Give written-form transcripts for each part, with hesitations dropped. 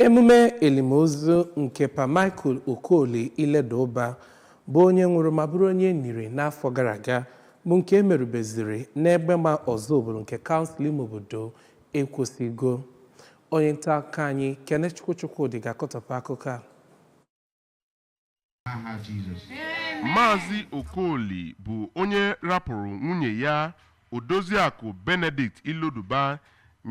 Emume elimozu nke Pa Michael Okoli Ileduba, bụ onye nwụrụ ma bụrụ onye e niri n'afọ gara aga, bụ nke e merubezịrị n'Egbema Ọzụbụlụ nke kaụnsụl ime obodo Ekwusigo. Onye nta akụkọ anyị, Kenechukwu Chukwudị, ga-akọtọpụ akụkọ a. Aha Jizọs. Maazị Okoli bụ onye rapụrụ nwunye ya, Odoziakụ Benedict Iloduba,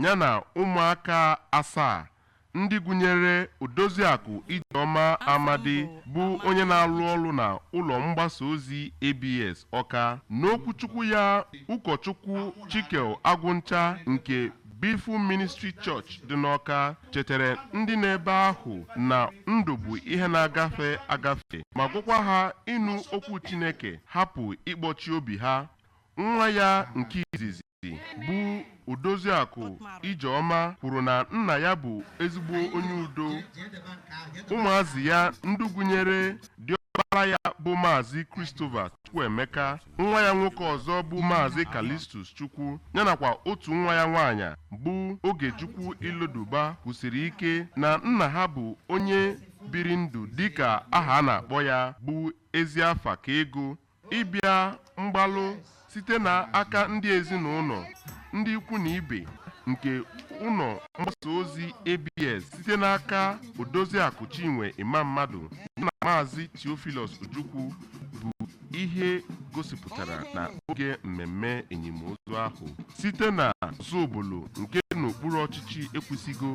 ya na ụmụaka asaa, ndị gụnyere Odoziakụ Ijeọma Amadi, bụ onye na-alụ ọrụ na ụlọ mgbasa ozi ABS Ọka. N'okwuchukwu ya, ụkọchukwu Chikel Agwụncha nke Beautiful Ministry Church dị n'Ọka chetara ndị n'ebe ahụ na ndụ bụ ihe na-agafe agafe, ma gwakwa ha ịnụ okwu Chineke, hapụ ịkpọchi obi ha. Nwa ya nke izizi bụ Odoziakụ Ijeọma kwuru na nna ya bụ ezigbo onye udo. Ụmụazị ya ndị gụnyere diọkpara ya bụ Maazị Christopher Chukwuemeka, nwa ya nwoke ọzọ bụ Maazị Calistus Chukwu, ya nakwa otu nwa ya nwaanyị bụ Ogechukwu Iloduba, kwusiri ike na nna ha bụ onye biri ndụ dịka aha a na-akpọ ya bụ ezi afa ka ego. Ịbịa mgbalụ site n'aka ndị ezinụlọ, ndị ikwu na ibe nke ụlọ mgbasa ozi ABS site n'aka Odoziakụ Chinwe Imam Mmadụ na Maazị Theophilus Ojukwu bụ ihe gosipụtara na oge mmemme enyimozu ahụ. Site na Ozubulu nke n'okpuru ọchịchị Ekwusigo,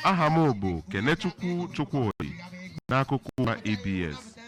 aha m bụ Kenechukwu Chukwudi n'akụkọ ụwa ABS.